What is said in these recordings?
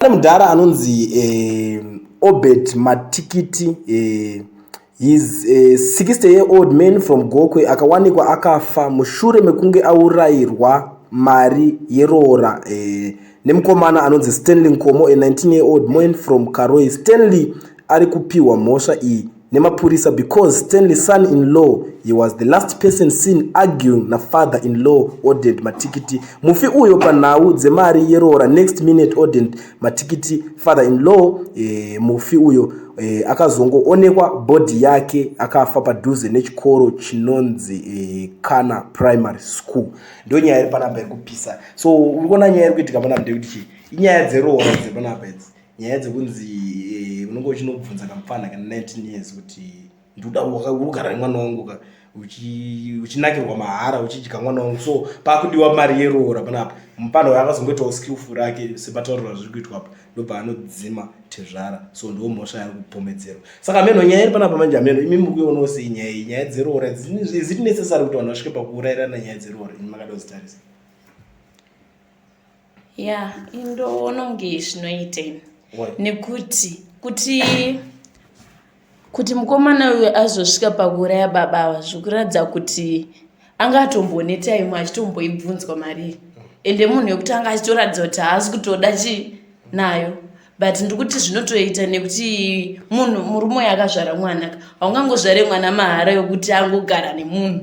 Pane mudhara anonzi Obert Matikiti, he's a 60 year old man from Gokwe akawanikwa akafa mushure mekunge aurayirwa mari yeroora nemukomana anonzi Stanley Nkomo, a 19 year old man from Karoi. Stanley ari kupiwa mhosva iyi nemapurisa because Stanley son in law, he was the last person seen arguing nafather in law Odent Matikiti, mufi uyo, panhau dzemari yeroora. Next minute Odent Matikiti, father in law, mufi uyo, akazongoonekwa body yake akafa padhuze nechikoro chinonzi Kana Primary School. Ndo nyaya iri panapa iri kupisa. So uri kuona nyaya iri kuitika panapa ndekuti chii? Inyaya dzeroora dzepanapa idzi, nyaya dzekunzi unenge uchinobvunza kamufana kana 19 years kuti ndoda ugara nemwana wangu ka, uchinakirwa mahara, uchidya mwana wangu. So pakudiwa mari yeroora panapa. Mupano uyo akazongoitawo skillful rake sepataurirwa zviri kuitwa apa, ndobva anodzima tezvara. So ndo mhosva yari kupomedzerwa. Saka meno nyaya iri panapa manje, ameno imi muri kuionawo sei nyaya iyi? Nyaya dzeroora, is it necessary kuti vanhu vasvike pakuurayirana nyaya dzeroora? Imi makada kudzitarisa. Ya, indoona kunge zvinoita ini. Why? Nekuti kuti mukomana uyu azosvika pakuuraya baba ava, zvikuratidza kuti anga atombone time achitomboibvunzwa mari iyi, ende munhu wekuti anga achitoratidza kuti haasi kutoda chi nayo. But ndikuti zvinotoita nekuti munhu murume uyu akazvara mwana. Haungangozvare mwana mahara yokuti angogara nemunhu.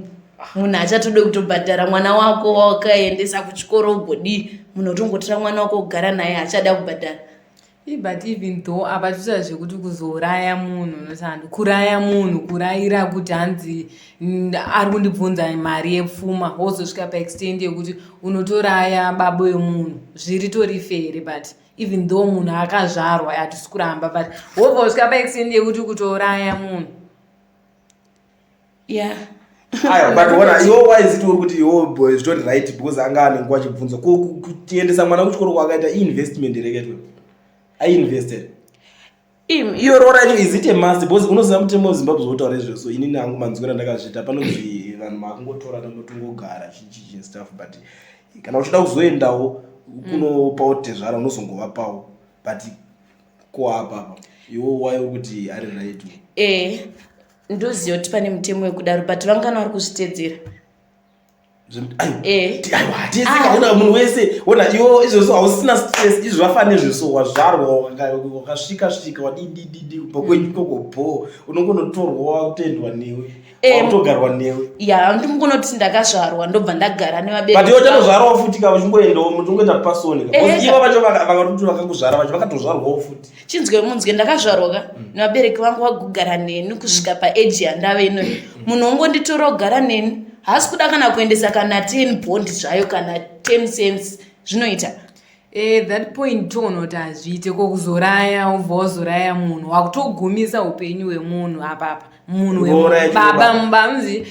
Munhu achatode kutobhadhara mwana wako wakaendesa kuchikoro ugodii, munhu otongotora mwana wako kugara naye, achada kubhadhara. But even though apa titoita zvekuti kuzouraya munhu, unosandi kuraya munhu, kurayira kuti hanzi ari kundibvunza mari yepfuma, wozosvika paextent yekuti unotoraya baba wemunhu, zviri tori fair? But even though munhu akazvarwa, hatisi kuramba, but wobva usvika paextent yekuti kutouraya munhu. Aiwa, but ona iwo, why is it uri kuti iwo boy zvitori right because anga ane nguva achibvunzwa? Kutiendesa mwana kuchikoro kwaakaita iinvestment here? Kaitwe ainvested iyo roora yacho, is it a must? Because unoziva mutemo weZimbabwe zvotaura izvo. So inini hangu manzwiro andakazviita, panonzi vanhu makungotora tongogara chichichi stuff, but kana uchida kuzoendawo kunopawo tezvara, unozongovapawo. But ko apapa iwo wai uri kuti ari right? Ndoziva kuti pane mutemo wekudaro, but vangana vari kuzvitedzera? Aiwa, teseka munhu wese ona iwo izvozvo, hausina stress. Izvo zvafana nezveso wazvarwa, wakasvika svika wadidididi kubva kwenyu ikoko bho, unongonotorwa, wakutendwa newe, wakutogarwa newe. Ya, ndimungonoti ndakazvarwa, ndobva ndagara nevabereki. But iwe chanozvarawo futi ka, uchingoendawo mutongoenda pasoni ka. Ivo vacho vakatoti vakakuzvara vacho vakatozvarwawo futi. Chinzwe munzwe, ndakazvarwa ka nevabereki vangu, vagogara neni kusvika paage yandave inoyi. Munhu ongonditora kugara neni, haasi kuda kana kuendesa kana 10 bond zvayo, kana 10 cents, zvinoita? That point toona kuti hazviite. Kokuzoraya, ubva wazoraya munhu, wakutogumisa upenyu hwemunhu apapa. Munhu Roora yacho. Baba mbanzi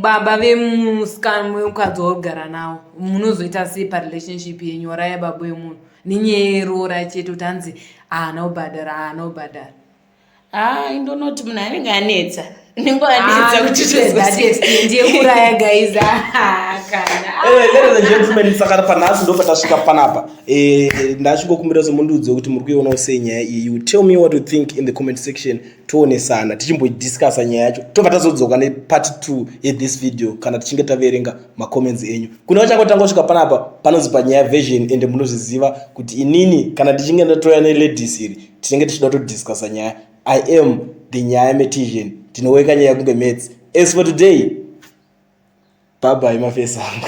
baba vemusikana, wemukadzi waugara nawo, munozoita sei parelationship yenyu? Waraya baba wemunhu nenyaya yeroora chete, kuti hanzi haana kubhadhara, haana kubhadhara. Ha, indonoti munhu anenge anetsa, unenge anetsa kuti Ndiyekuraya guys. Ah, kana. Ladies and gentlemen, saka panhasi ndo patasvika panapa. Ndachingokumbira semundiudze kuti muri kuionawo sei nyaya iyi. You tell me what you think in the comment section, toonesana tichimboidiscussa nyaya yacho, tobva tazodzoka nepart 2 yethis video kana tichinge taverenga macomments enyu. Kune vachangotanga kusvika panapa, panonzi Panyaya Version, ende munozviziva kuti inini kana ndichinge ndatoya neladies iri, tinenge tichida kutodiscussa nyaya. I am the Nyaya Metician, tinoweka nyaya kunge maths. As for today, bye bye, mafesi angu.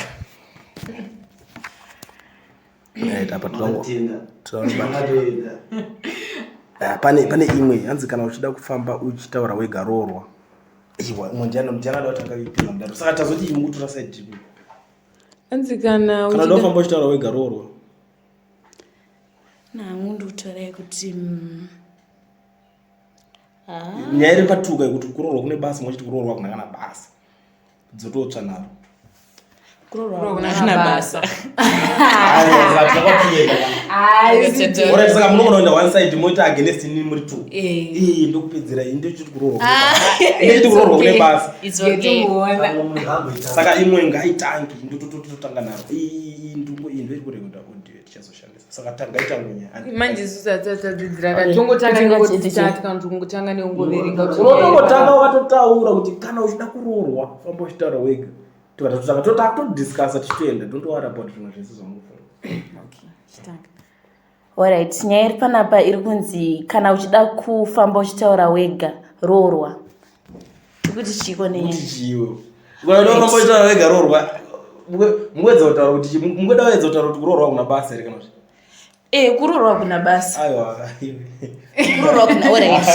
Right, apa Makatenda. Ah, pane imwe hanzi kana uchida kufamba uchitaura wega, roorwa. Iwa imwe ndiani ada kutanga kuipinza mudaro? Saka tazoti imi kutora side ipi? Hanzi kana kana uda kufamba uchitaura wega, roorwa. Nangu ndikutorai kuti Nyaya iri patuka yekuti kuroorwa kune basa, mwachiti kuroorwa kuna kana basa, dzototsva naro. Kuroorwa Kuroorwa hakuna kuna basa. Alright, saka munogona kuenda one side, moita against inini, muri two. Eh. Ii ndokupedzera, ini ndochiti kuroorwa Ah, ndechiti kuroorwa kune okay. basa. It's okay. Saka imwe ngaitangi, ndotototanga naro. Iyi ndungo iyi ndoiri kurekoda audio tichazoshandisa. Saka tangaita ngunya. Manje isusu hatisati Okay. tongotanga Kutenga nengoti chete start kana tongotanga nekungoverenga kuti Unotongotanga wakatotaura kuti kana uchida kuroorwa, famba uchitaura wega. Tikatotanga totodiscussa tichitoenda. Don't worry about zvimwe zvese zvamunofunga. Okay, chitanga. Alright, nyaya iri panapa iri kunzi kana uchida kufamba uchitaura wega, roorwa. Tikuti chiko nenyaya? Kuti chiwe. Ukaona ufamba uchitaura wega, roorwa. Mukuedza kutaura kuti chii? Mukuda kuedza kutaura kuti kuroorwa kuna basa here kana kuti? Kuroorwa kuna basa. Aiwa. Kuroorwa kuna, alright.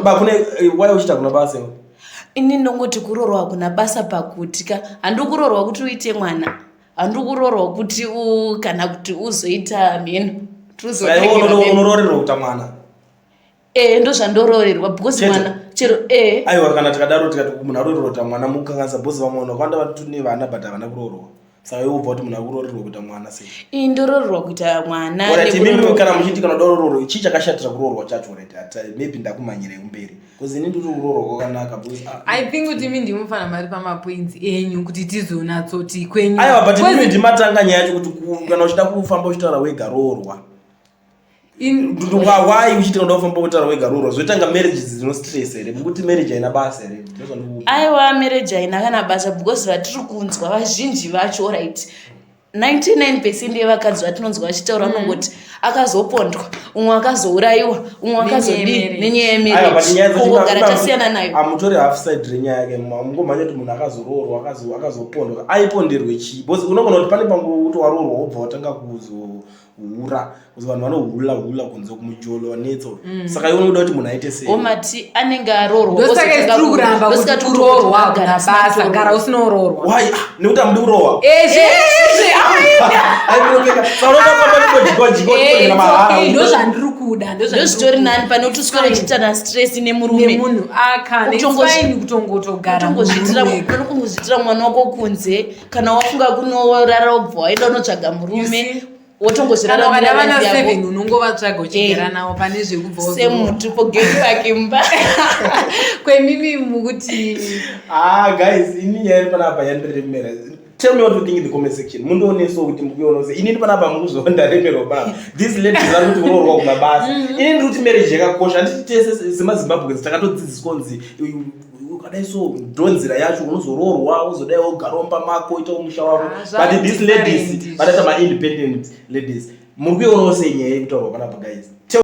Ba kune why uchiita kuna basa iwe? Ini ndongoti kuroorwa kuna basa pakuti ka handi kuroorwa kuti uite mwana, handi kuroorwa kuti kana kuti uzoita mheno. Saka iwe unoroorerwa kuita mwana. Ndozvandoroorerwa because Chete. mwana chero Aiwa, kana tikadaro, tikati munhu aroorerwa kuita mwana, mukanganisa, because vamwe vanhu vakawanda vatine vana but havana kuroorwa. Saka iwe ubva kuti munhu akuroorerwa kuita mwana sei? Ii, ndoroorerwa kuita mwana. Alright, imimi kana muchiti kana uda kuroorwa, chii chakashatira kuroorwa chacho? Alright, maybe ndakumhanyirei kumberi because ini ndiri kuroorwa kwakanaka because I think kuti imi ndimufana mari pamapoints enyu kuti tizonatsoti kwenyu. Aiwa, but imimi ndimatanga nyaya yacho kuti kana uchida kufamba uchitaura wega, roorwa. Why uchiti kana uda kufamba uchitaura wega, roorwa? Zvoitanga marriage dzino stress here? Mukuti marriage haina basa here? Ndozvandikupa. Aiwa, marriage haina kana basa because vatiri kunzwa vazhinji vacho, alright, 99% yevakadzi vatinonzwa vachitaura vanongoti akazopondwa, umwe akazourayiwa, umwe akazodii Nenyaya nenyaya Aiwa, but nyaya yemarriage. dzacho Kungogara tasiyana nayo. Hamutori half side renyaya yake. Mungomhanya kuti munhu akazoroorwa, akazopondwa, aiponderwe chii? Because unogona kuti pane pangu kuti waroorwa, wobva watanga kuzohura, kuzi vanhu vanohula hula kunze kumujolo wanetso. Saka iwe unoda kuti munhu aite sei? Omati anenge aroorwa. Ndosaka tiri kuramba kuti kuroorwa hakuna basa, gara usinoroorwa. Why? Ah, nekuti hamudi kurohwa. Ezve. Aimunopeka saka unoda kufamba nekojikwa jikwa mahara. Ndozvandiri kuda. Ndozvitori nani pane kuti uswere uchiitana stress nemurume. Nemunhu akana fine kutongotogara. Unongozviitira mwana wako kunze. Kana wafunga kunorara, wobva waenda unotsvaga murume. Kana Wotongozviraramira ukada vana life yako. 7, unongovatsvaga uchigara navo pane zvekubva Semuti pogate pake mumba. Kwemimi mukuti Ah guys, ini nyaya iri panapa yandiremera. Tell me what you think in the comment section. Mundioneso kuti mukuiona sei. Inini panapa mukuzoona ndaremerwa panapa. These ladies vari kuti kuroorwa kumabasa, ini ndiri kuti marriage yakakosha. Handiti tese semaZimbabweans takatodzidziswa kunzi ukadai so ndo nzira yacho, unozoroorwa, uzodai wogara mumba mako, itawo musha wako. Ah, But these ladies different. vanoita maindependent ladies. Muri kuionawo sei nyaya yekutaurwa panapa, guys? Tell